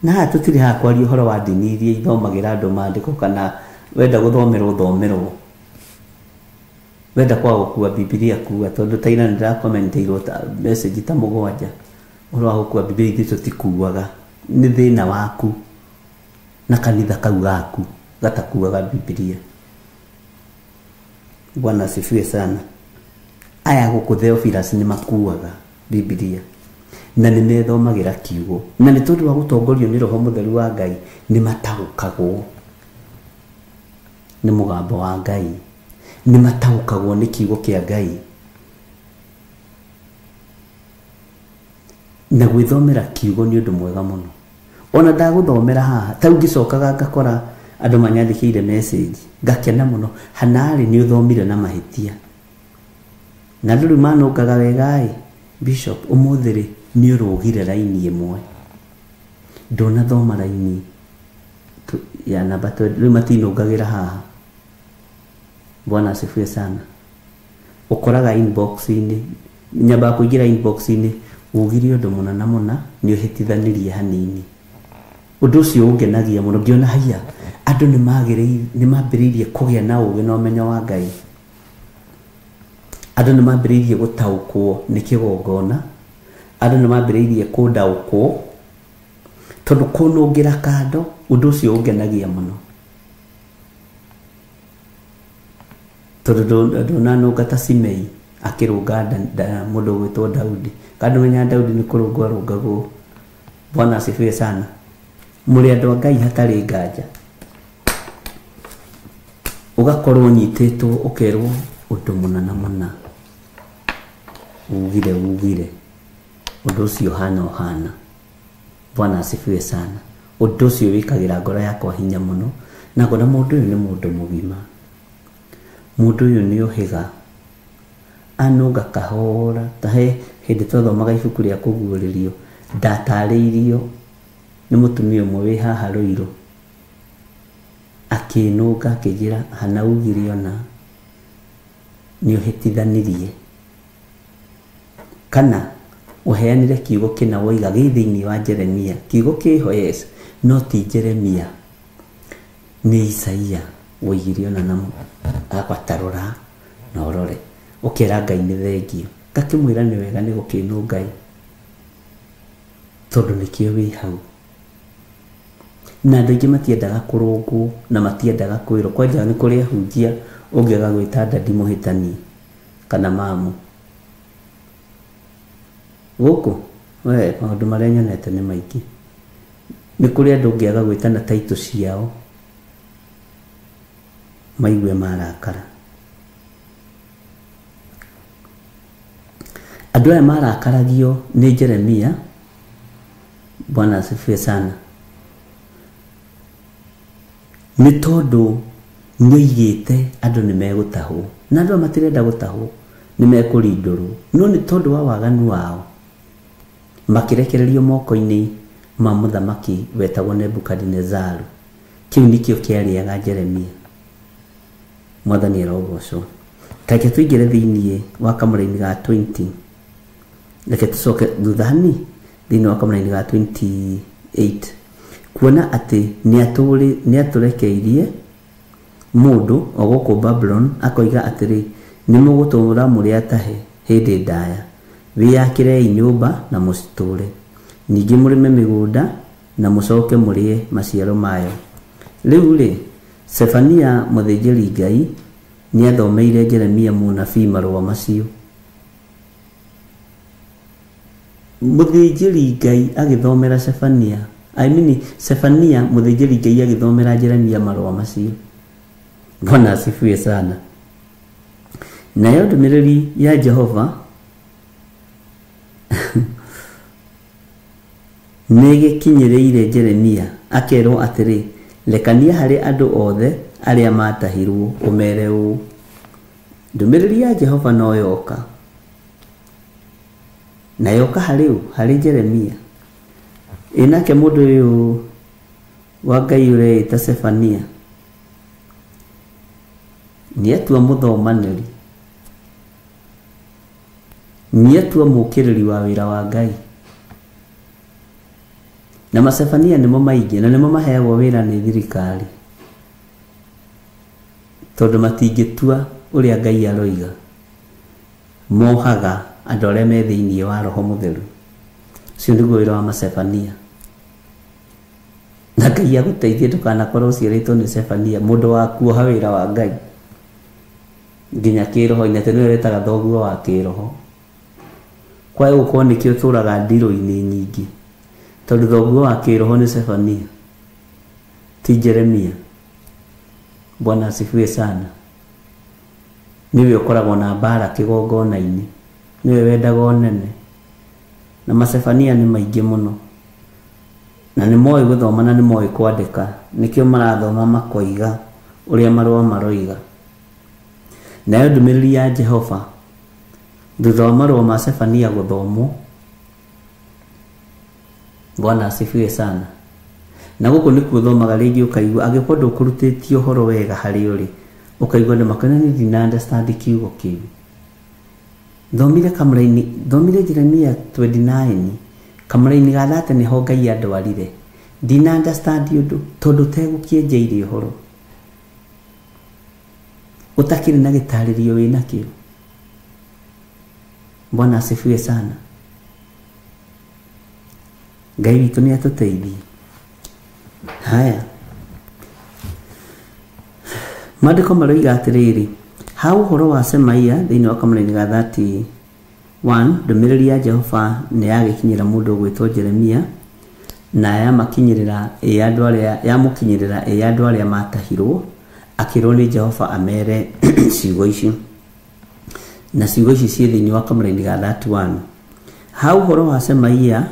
Na haha tũtirĩ haha kwaria ũhoro wa ndini iria ithomagĩra andũ maandĩko kana wenda gũthomerwo ũthomerwo. Wenda kwaga gũkua Bibilia kua, tondũ ta ira nĩndĩrakomenteirwo ta message ta 7 ũhoro wa gũkua Bibilia ithuĩ tũtikuaga. Nĩ thĩna waku na kanitha kau gaku gatakuaga Bibilia. Bwana asifiwe sana. Aya gũkũ Theophilus nĩ makuaga Bibilia na nĩ methomagĩra kiugo, na nĩ tondũ wa gũtongorio nĩ Roho Mũtheru wa Ngai nĩ mataũkagwo nĩ mũgambo wa Ngai, nĩ mataũkagwo nĩ kiugo kĩa Ngai. Na gwĩthomera kiugo nĩ ũndũ mwega mũno. Ona ndagũthomera haha ta ũngĩcokaga ngakora andũ manyandĩkĩire message ngakena mũno, hanarĩ nĩ ũthomire na mahĩtia. Na andũ rĩu manũngaga wega ĩ, Bishop ũmũthĩ rĩ nĩ ũrũgire raini ĩmwe, ndũnathoma raini ya namba 20, rĩu matinũngagĩra haha. Bwana asifiwe sana. Ũkoraga inbox-inĩ, nyambaga kũingĩra inbox-inĩ, ugire ũndũ mũna na mũna nĩ ũhĩtithanirie hanini. Ũndũ ũcio ũngenagia mũno ngĩona haiya andũ nĩ mambĩrĩirie kũgĩa na ũũgĩ na ũmenyo wa Ngai. Andũ nĩ mambĩrĩirie gũtaũkwo nĩ kĩgongona, andũ nĩ mambĩrĩirie kũndaũkwo, tondũ kũnũngĩra kando ũndũ ũcio ũngenagia mũno. Tondũ ndũnanũnga ta Simei akĩrũnga mũndũ ũgwĩtwo Daudi. Kando menya Daudi nĩ kũrũngwo arũngagwo. Bwana asifiwe sana. Mũrĩ andũ a Ngai hatarĩ nganja. Ũgakorwo ũnyitĩtwo ũkerwo ũndũ mũna na mũna, ugire ugire, ũndũ ũcio ũhana ũhana. Bwana asifiwe sana. Ũndũ ũcio wĩkagĩra ngoro yakwa hinya mũno, na ngona mũndũ ũyũ nĩ mũndũ mũgima, mũndũ ũyũ nĩ ũhĩga, anũnga kahora. Ta he hĩndĩ twathomaga ibuku rĩa kũguũrĩrio, ndatarĩirio nĩ mũtumia ũmwe wĩ haha Rũirũ, akĩnũnga akĩnjĩra hana ugire ona nĩ ũhĩtithanirie, kana ũheanire kiugo kĩna woiga gĩ thĩinĩ wa Jeremia. Kiugo kĩho yes, no ti Jeremia, nĩ Isaia woigire ona na agwatarũra na ũrore, ũkera Ngai nĩ thengio. Ngakĩmwĩra nĩ wega nĩ gũkĩnwo Ngai, tondũ nĩkĩo wĩ hau. Na andũ aingĩ matiendaga kũrũngwo na matiendaga kwĩrwo. Kwanja nĩ kũrĩ ahunjia ũngĩaga gwĩta dadi mũhĩtani kana mamu. Gũkũ we maũndũ marĩa nyonete nĩ maingĩ. Nĩ kũrĩ andũ ũngĩaga gwĩta na taitũ ciao maigue marakara. Andũ aya marakaragio nĩ Jeremia. Bwana asifiwe sana. Nĩ tondũ nĩoigĩte andũ nĩ megũtahwo, na andũ matirenda gũtahwo, nĩ mekũrindũrwo, no nĩ tondũ wa waganu wao makĩrekererio moko-inĩ ma mũthamaki wetagwo Nebukadinezaru. Kĩu nĩkĩo kĩarĩaga Jeremia. Mwathani arogocwo. Reke tũingĩre thĩinĩ wa kamũraini ga 20. Reke tũcoke thutha hanini thĩinĩ wa kamũraini ga 28, kuona atĩ nĩatũrekeirie mũndũ o gũkũ Babulon akoiga atĩrĩ, nĩ mũgũtũũra mũrĩ atahe hĩndĩ ndaya, wĩyakĩrei nyũmba na mũcitũũre, ningĩ mũrĩme mĩgũnda na mũcoke mũrĩe maciaro mayo. Rĩu rĩ, Sefania mũthĩnjĩri Ngai nĩathomeire Jeremia mũnabii marũa macio. Mũthĩnjĩri Ngai agĩthomera Sefania, I mean Sefania mũthĩnjĩri Ngai agĩthomera Jeremia marũa macio. Bwana asifiwe sana. Nayo ndũmĩrĩri ya Jehova nĩgĩkinyĩrĩire Jeremia akerwo atĩrĩ, lekania harĩ andũ othe arĩa matahirwo ũmere ũũ, ndũmĩrĩri ya Jehova no yoka. Na yoka harĩ ũ? Harĩ Jeremia. Ĩ nake mũndũ ũyũ wa Ngai ũreĩta Sefania nĩatua mũthomanĩri, nĩatua mũkĩrĩri wa wĩra wa Ngai. Na macebania nĩmo maingĩ na nĩmo maheagwo wĩra nĩ thirikari, tondũ matingĩtua ũrĩa Ngai aroiga. Mohaga andũ arĩa me thĩinĩ wa Roho Mũtheru. Ũcio nĩguo wĩra wa macebania. Na Ngai agũteithie ndũkanakorwo ũciarĩtwo nĩ Sefania, mũndũ wa kuoha wĩra wa Ngai nginya kĩroho-inĩ, atĩ nĩwe wetaga thoguo wa kĩroho. Kwae gũkorwo nĩkĩo ũtũraga ndirũ-inĩ nyingĩ, tondũ thoguo wa kĩroho nĩ Sefania, ti Jeremia. Bwana asifiwe sana. Nĩwe ũkoragwo na mbara kĩgongona-inĩ, nĩwe wendaga ũnene. Na macebania nĩ maingĩ mũno, na nĩ moĩ gũthoma na nĩ moĩ kwandĩka, nĩkĩo marathoma makoiga ũrĩa marũa maroiga. Nayo ndũmĩrĩri ya Jehova thutha wa marũa ma Sefania gũthomwo, Bwana asifiwe sana. Na gũkũ nĩkuo ũthomaga rĩngĩ ũkaigua, angĩkorwo ndũkũrutĩtie ũhoro wega harĩ ũrĩ, ũkaigua andũ makona niĩ ndina understand kiugo kĩu. Thomire kamũra-inĩ, thomire Jeremia 29, kamũra-inĩ ga thate nĩho Ngai andwarire. Ndina understand ũndũ tondũ ũtegũkĩenjeire ũhoro, ũtakĩrĩ na gĩtarĩrio wĩnakĩo. Bwana asifiwe sana. Ngai witũ nĩ atũteithie. Haya, maandĩko maroiga atĩrĩrĩ, ha ũhoro wa Semaia thĩinĩ wa kamũra-inĩ ga 31, ndũmĩrĩri ya Jehova nĩ yagĩkinyĩra mũndũ ũgwĩtwo Jeremia, na yamakinyĩrĩra ĩ andũ arĩa yamũkinyĩrĩra ĩ andũ arĩa matahirwo, akĩrwo nĩ Jehova amere ciugo ici. Na ciugo ici ciĩ thĩinĩ wa kamũra-inĩ ga 31. Ha ũhoro wa Semaia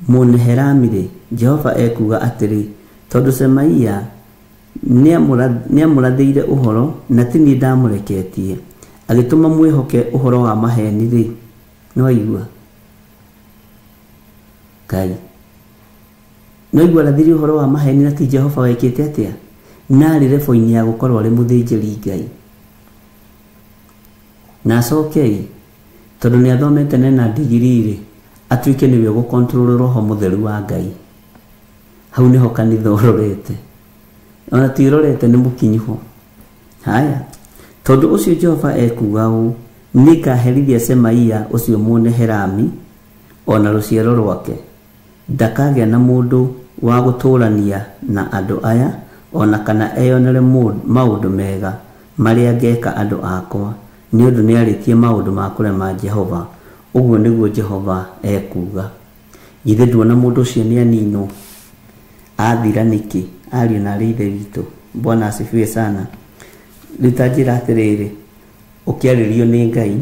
mũneherami-rĩ, Jehova ekuuga atĩrĩ, tondũ Semaia nĩamũrathĩire ũhoro na ti niĩ ndamũreketie, agĩtũma mwĩhoke ũhoro wa maheni-rĩ, nĩwaigua Ngai, nĩwaigua arathire ũhoro wa maheni na ti Jehova wekĩte atĩa? Na arĩ rebo-inĩ ya gũkorwo arĩ mũthĩnjĩri Ngai. Na acokei, tondũ nĩathomete na ndigiri-rĩ, atuĩke nĩwe ũgũ-control Roho Mũtheru wa Ngai. Hau nĩho kanitha ũrorete. Ona ti ũrorete nĩ mũkinyu ho. Haya, tondũ ũcio Jehova ekuuga ũũ, nĩngaherithia Semaia ũcio mũneherami ona rũciaro rwake, ndakagĩa na mũndũ wa gũtũũrania na andũ aya, ona kana eyonere maũndũ mega marĩa ngeka andũ akwa, nĩ ũndũ nĩarĩtie maũndũ ma kũrema Jehova. Ũguo nĩguo Jehova ekuuga. Githĩ nduona mũndũ ũcio nĩaninwo? Athira nĩkĩ? Ariũ na arĩ ithe witũ. Bwana asifiwe sana. Rĩu ta njĩra atĩrĩrĩ, ũkĩarĩrio nĩ Ngai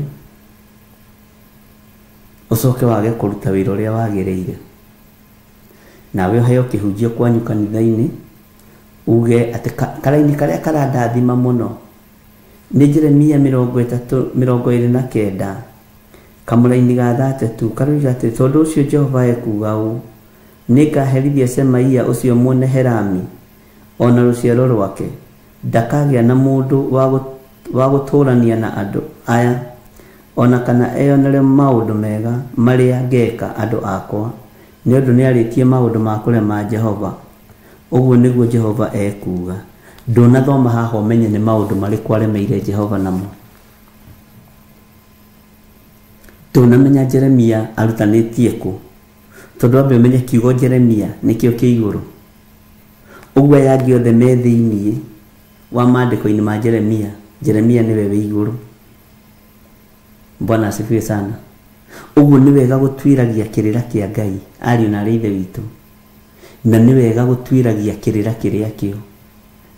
ũcoke wage kũruta wĩra ũrĩa wagĩrĩire, nawe ũheo kĩhunjio kwanyu kanitha-inĩ, uge atĩ karaini karĩa karandathima mũno nĩ Jeremia 29 kamũra-inĩ ga 32, karoiga atĩ tondũ ũcio Jehova ekuuga ũũ, nĩngaherithia Semaia ũcio mũneherami ona rũciaro rwake, ndakagĩa na mũndũ wa gũtũũrania na andũ aya, ona kana eyonere maũndũ mega marĩa ngeka andũ akwa, nĩ ũndũ nĩarĩtie maũndũ ma kũrema Jehova. Ũguo nĩguo Jehova ekuuga. Ndũnathoma haha ũmenye nĩ maũndũ marĩkũ aremeire Jehova namo. Ndũnamenya Jeremia arutanĩtie kũ, tondũ wambe ũmenye kiugo Jeremia nĩkĩo kĩ igũrũ. Ũguo aya angĩ othe me thĩinĩ wa maandĩko-inĩ ma Jeremia, Jeremia nĩwe wĩ igũrũ. Bwana asifiwe sana. Ũguo nĩ wega gũtuĩragia kĩrĩra kĩa Ngai, ariũ na arĩ ithe witũ, na nĩ wega gũtuĩragia kĩrĩra kĩrĩa kĩo,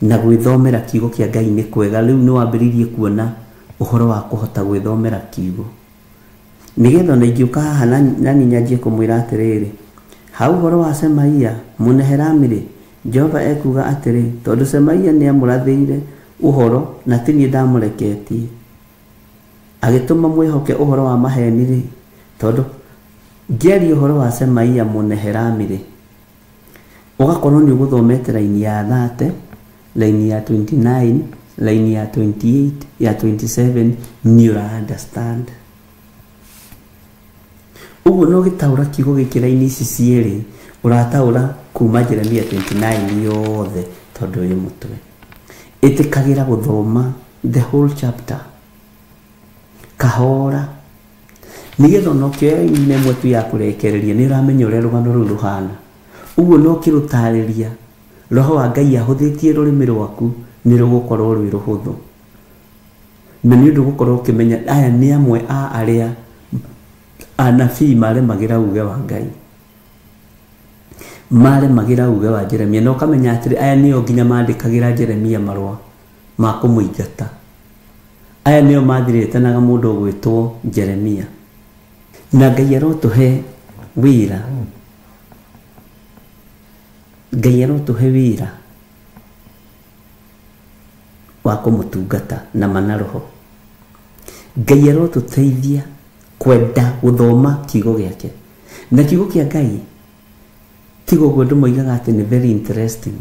na gwĩthomera kiugo kĩa Ngai nĩ kwega. Rĩu nĩ wambĩrĩirie kuona ũhoro wa kũhota gwĩthomera kiugo, nĩgetha ona ingĩũka haha na niĩ nyanjie kũmwĩra atĩrĩrĩ, ha ũhoro wa Semaia mũneherami-rĩ, Jehova ekuuga atĩrĩ, tondũ Semaia nĩamũrathĩire ũhoro na ti niĩ ndamũreketie, agĩtũma mwĩhoke ũhoro wa maheni-rĩ, tondũ ngĩaria ũhoro wa Semaia mũneherami-rĩ, Ũgakorwo nĩ ũgũthomete raini ya 30, raini ya 29, raini ya 28, ya 27, nĩ ũra understand. Ũguo no gĩtaũra kiugo gĩkĩ raini ici cierĩ, ũrataũra kuma Jeremia 29 yothe tondũ wĩ mũtwe. Ĩtĩkagĩra gũthoma the whole chapter kahora, nĩgetha ona ũkĩoya raini ĩmwe tu ya kũrekereria nĩ ũramenya ũrĩa rũgano rũu rũhana. Ũguo no ũkĩrũtarĩria, roho wa Ngai ahũthĩtie rũrĩmĩ rwaku nĩ rũgũkorwo rwĩ rũhũthũ. Na nĩ ũndũ ũgũkorwo ũkĩmenya aya nĩ amwe a arĩa anabii maremagĩra uge wa Ngai, maremagĩra uge wa Jeremia, na ũkamenya atĩrĩ aya nĩo nginya mandĩkagĩra Jeremia marũa ma kũmũingata. Aya nĩo mathirĩtanaga mũndũ ũgwĩtwo Jeremia. Na Ngai arotũhe wĩra, Ngai arotũhe wĩra wa kũmũtungata na mana roho. Ngai arotũteithia kwenda gũthoma kiugo gĩake. Na kiugo kĩa Ngai tiga ũguo andũ moigaga atĩ nĩ very interesting.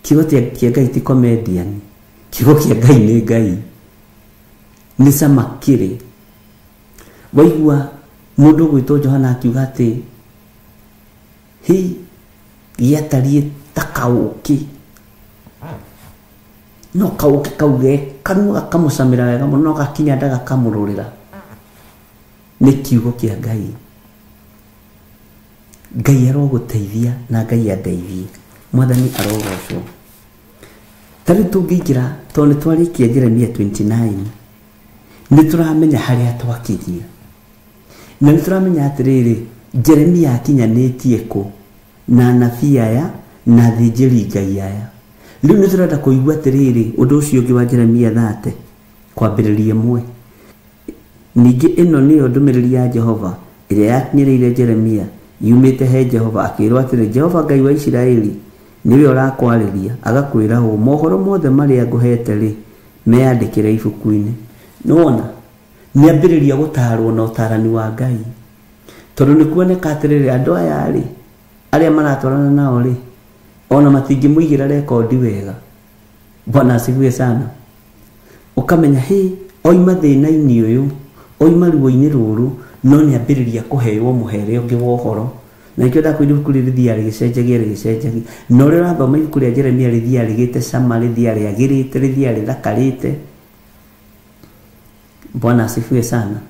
Kiugo kĩa Ngai ti comedian. Kiugo kĩa Ngai nĩ Ngai, nĩ cama kĩrĩ. Waigua mũndũ ũgwĩtwo Johana akiuga atĩ hi gĩatariĩ ta kaũkĩ, no kaũkĩ kau ge kanua gakamũcamĩra wega mũno, no gakinya nda gakamũrũrĩra. Nĩ kiugo kĩa Ngai. Ngai arogũteithia na Ngai andeithie. Mwathani arogocwo. Ta rĩu tũngĩingĩra, tondũ nĩ twarĩkia Jeremia 29, nĩ tũramenya harĩa twakinyia. Na nĩ tũramenya atĩrĩrĩ, Jeremia akinyanĩtie kũ na anabii aya na athĩnjĩri Ngai aya. Rĩu nĩ tũrenda kũigua atĩrĩrĩ, ũndũ ũcio ũngĩ wa Jeremia 30 kwambĩrĩria 1. Ningĩ ĩno nĩyo ndũmĩrĩri ya Jehova ĩrĩa yakinyĩrĩire Jeremia yumĩte he Jehova, akĩĩrwo atĩrĩ, Jehova Ngai wa Isiraeli nĩwe ũrakwarĩria agakwĩra ũũ, mohoro mothe marĩa ngũhete rĩ, meyandĩkĩre ibuku-inĩ. Nĩwona nĩambĩrĩria gũtaarwo na ũtaarani wa Ngai, tondũ nĩ kuoneka atĩrĩrĩ, andũ aya rĩ arĩa maratwarana nao rĩ, ona matingĩmũigĩra rekondi wega. Bwana asifiwe sana. Ũkamenya hĩ, oima thĩna-inĩ ũyũ, oima ruo-inĩ rũrũ, no nĩambĩrĩria kũheo mũhere ũngĩ wa ũhoro. Na nĩkĩo ndakwĩra ibuku rĩrĩ rĩthiaga rĩgĩcenjagia rĩgĩcenjagia. Na ũrĩa ũrathoma ibuku rĩa Jeremia rĩthiaga rĩgĩte cama, rĩthiaga rĩagĩrĩte, rĩthiaga rĩthakarĩte. Bwana asifiwe sana.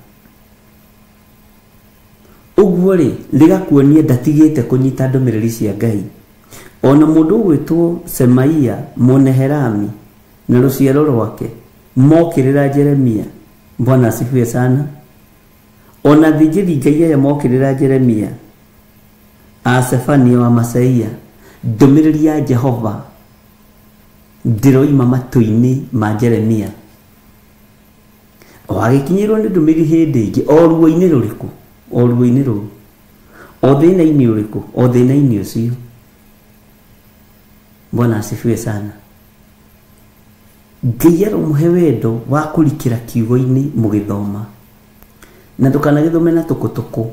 Ũguo rĩ, rĩgakuonia ndatigĩte kũnyita ndũmĩrĩri cia Ngai. Ona mũndũ ũgwĩtwo Semaia Mũneherami na rũciaro rwake mokĩrĩra Jeremia. Bwana asifiwe sana. Ona athĩnjĩri Ngai aya mokĩrĩra Jeremia, a Sefania wa Masaia, ndũmĩrĩri ya Jehova ndĩroima matũ-inĩ ma Jeremia. O agĩkinyĩrwo nĩ ndũmĩrĩri hĩndĩ ĩngĩ, o ruo-inĩ rũrĩkũ, o ruo-inĩ rũu, o thĩna-inĩ ũrĩkũ, o thĩna-inĩ ũcio. Bwana asifiwe sana. Ngai aromũhe wendo wa kũrikĩra kiugo-inĩ mũgĩthoma, na ndũkanagĩthome na tũkũtũkũ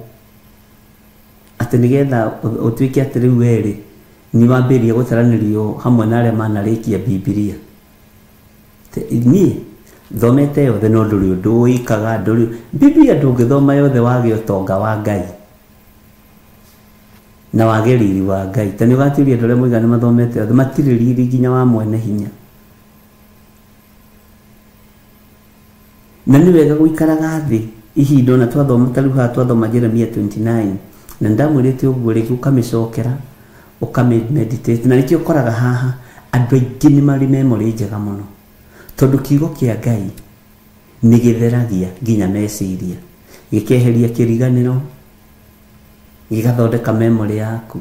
atĩ nĩgetha ũtuĩke atĩ rĩu werĩ nĩ wambĩrĩria gũtaranĩrio hamwe na arĩa manarĩkia Bibilia. Niĩ thomete yothe no ndũrĩ ũndũ wĩkaga, ndũrĩ Bibilia ndũngĩthoma yothe wage ũtonga wa Ngai na wage riri wa Ngai. Ta nĩ ũgatuĩria andũ arĩa moigaga nĩ mathomete yothe, matirĩ riri nginya wa mwene hinya. Na nĩ wega gũikaraga thĩ ihinda ona twathoma ta rĩu haha twathoma Jeremia 29, na ndamwĩrĩte ũguo rĩngĩ ũkamĩcokera ũkamĩmeditate. Na nĩkĩo ũkoraga haha andũ aingĩ nĩ marĩ memory njega mũno, tondũ kiugo kĩa Ngai nĩ gĩtheragia nginya meciria, gĩkeheria kĩriganĩro, gĩgathondeka memory yaku.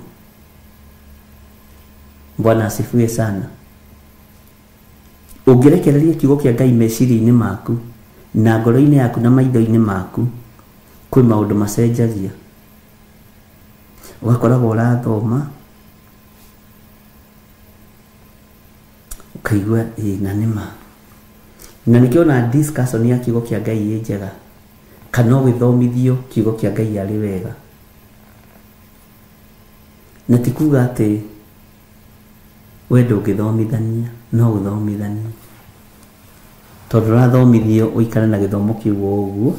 Bwana asifiwe sana. Ũngĩrekereria kiugo kĩa Ngai meciria-inĩ maku na ngoro-inĩ yaku na maitho-inĩ maku, kwĩ maũndũ macenjagia. Ũgakoragwo ũrathoma ũkaigua ĩ na nĩ ma. Na nĩkĩo ona discussion ya kiugo kĩa Ngai ĩ njega, kana ũgĩthomithio kiugo kĩa Ngai arĩ wega. Na ti kuga atĩ We ndũngĩthomithania, no ũthomithanie, tondũ ũrathomithio ũikare na gĩthomo kĩu o ũguo,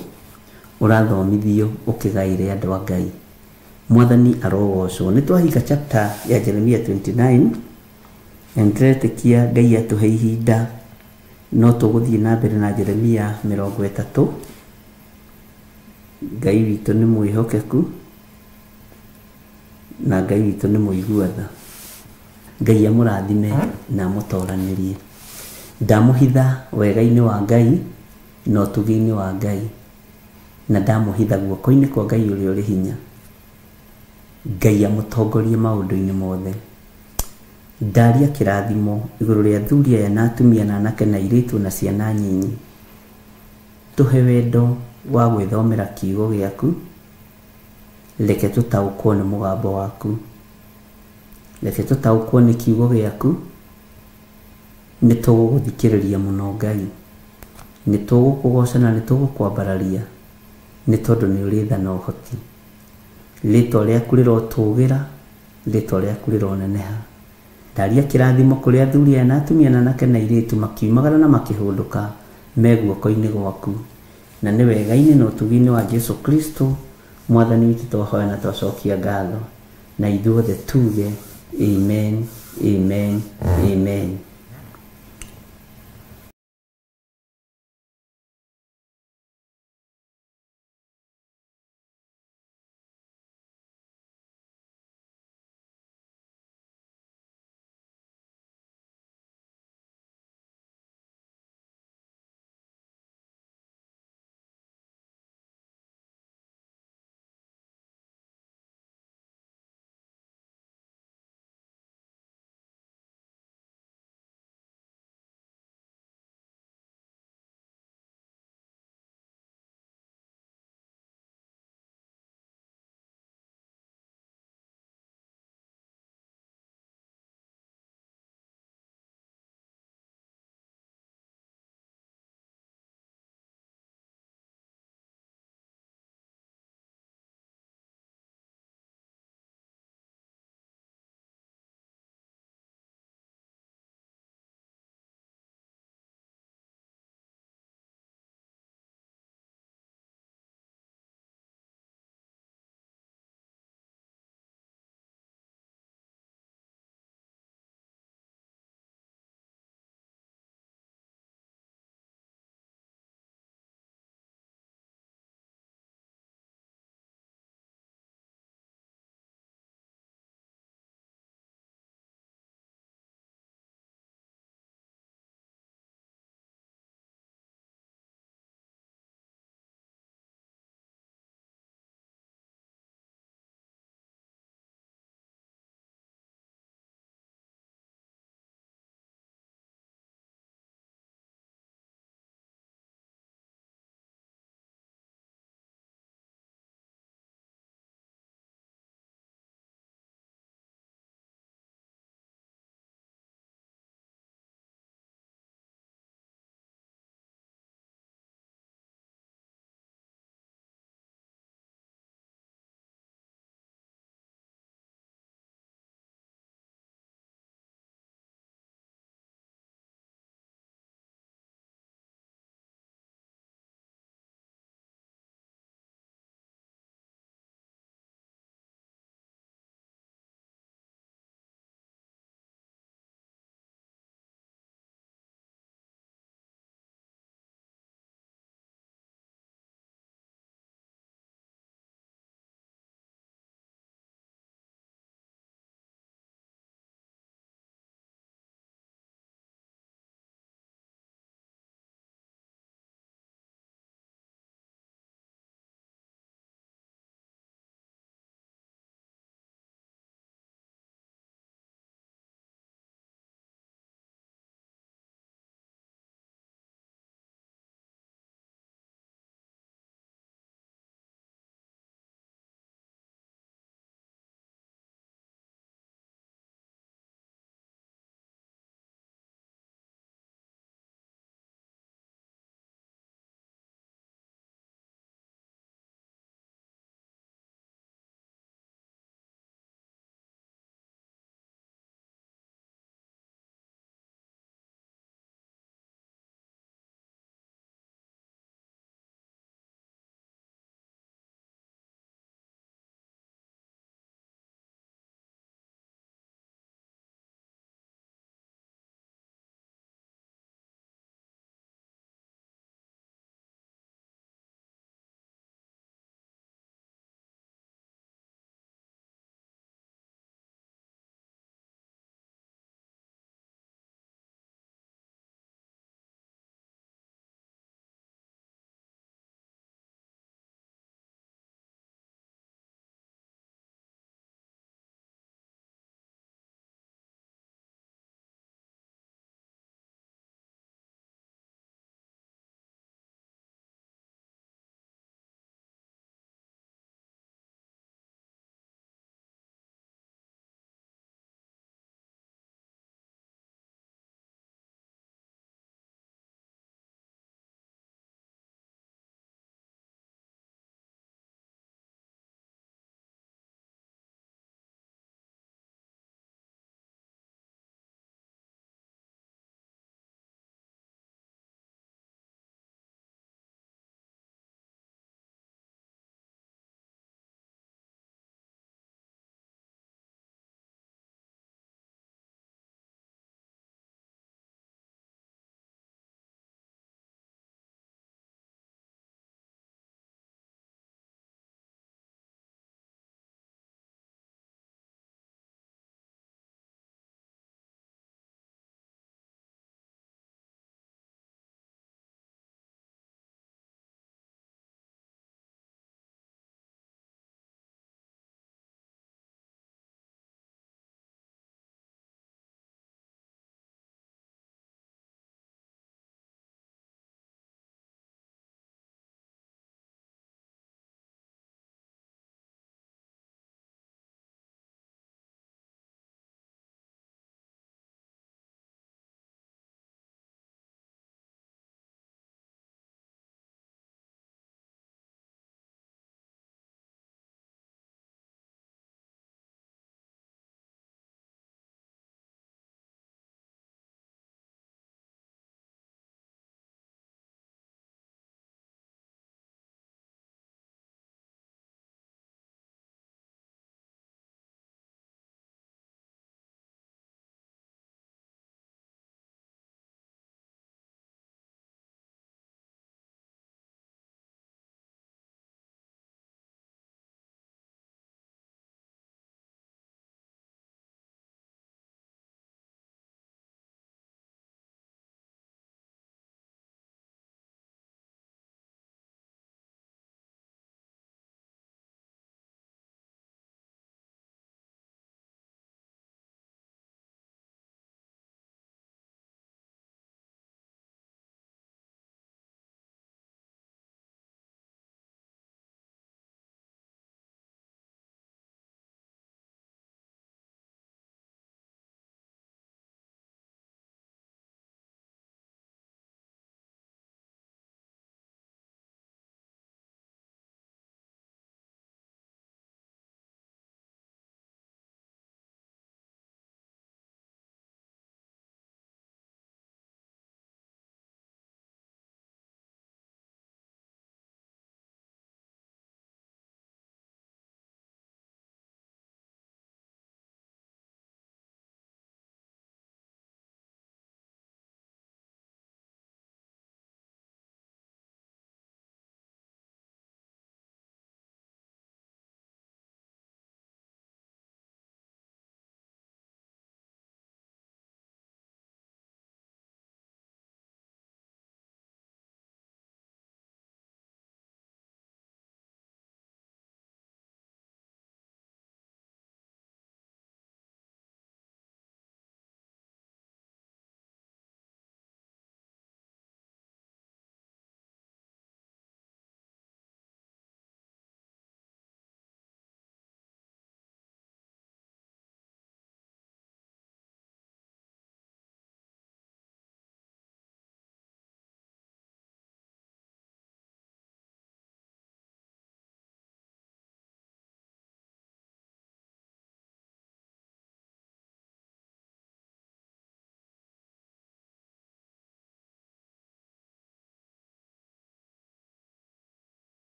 ũrathomithio ũkĩgaĩre andũ a Ngai. Mwathani arogocwo. Nĩ twahinga chapter ya Jeremia 29, na nĩtũretĩkia Ngai atũhe ihinda no tũgũthiĩ na mbere na Jeremia 30. Ngai witũ nĩ mwĩhokeku na Ngai witũ nĩ mũigua tha. Ngai amũrathime na amũtoranĩrie. Ndamũhitha wega-inĩ wa Ngai na ũtugi-inĩ wa Ngai, na ndamũhitha guoko-inĩ kwa Ngai ũrĩa ũrĩ hinya. Ngai amũtongorie maũndũ-inĩ mothe. Ndaria kĩrathimo igũrũ rĩa athuri aya na atumia na anake na airĩtu na ciana nyinyi. Tũhe wendo wa gwĩthomera kiugo gĩaku, reke tũtaũkwo nĩ mũgambo waku, reke tũtaũkwo nĩ kiugo gĩaku. Nĩ tũgũgũthikĩrĩria mũno Ngai, nĩ tũgũkũgoca na nĩ tũgũkwambararia, nĩ tondũ nĩ ũrĩ tha na ũhoti. Rĩtwa rĩaku rĩrotũgĩra, rĩtwa rĩaku rĩroneneha. Ndaria kĩrathimo kũrĩ athuri aya na atumia na anake na airĩtu makiumagara na makĩhũndũka me guoko-inĩ gwaku, na nĩ wega-inĩ na ũtugi-inĩ wa Jesu Kristo Mwathani witũ twahoya na twacokia ngatho, na ithuothe tuge amen, amen, amen.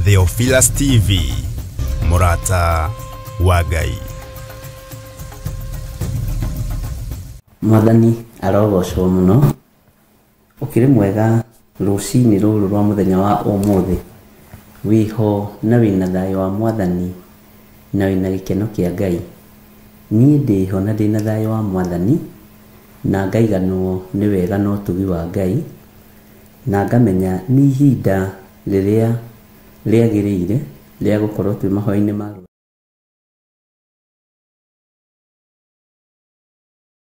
Theophilus TV, Murata wa Ngai. Mwathani arogocwo mũno. Ũkĩrĩ mwega rũcinĩ rũrũ rwa mũthenya wa ũmũthĩ, wĩho na wĩna thayũ wa Mwathani na wĩna gĩkeno kĩa Ngai. Niĩ ndĩho na ndĩna thayũ wa Mwathani na ngaiganwo nĩ wega na ũtugi wa Ngai, na ngamenya nĩ ihinda rĩrĩa rĩagĩrĩire rĩa gũkorwo twĩ mahoya-inĩ ma.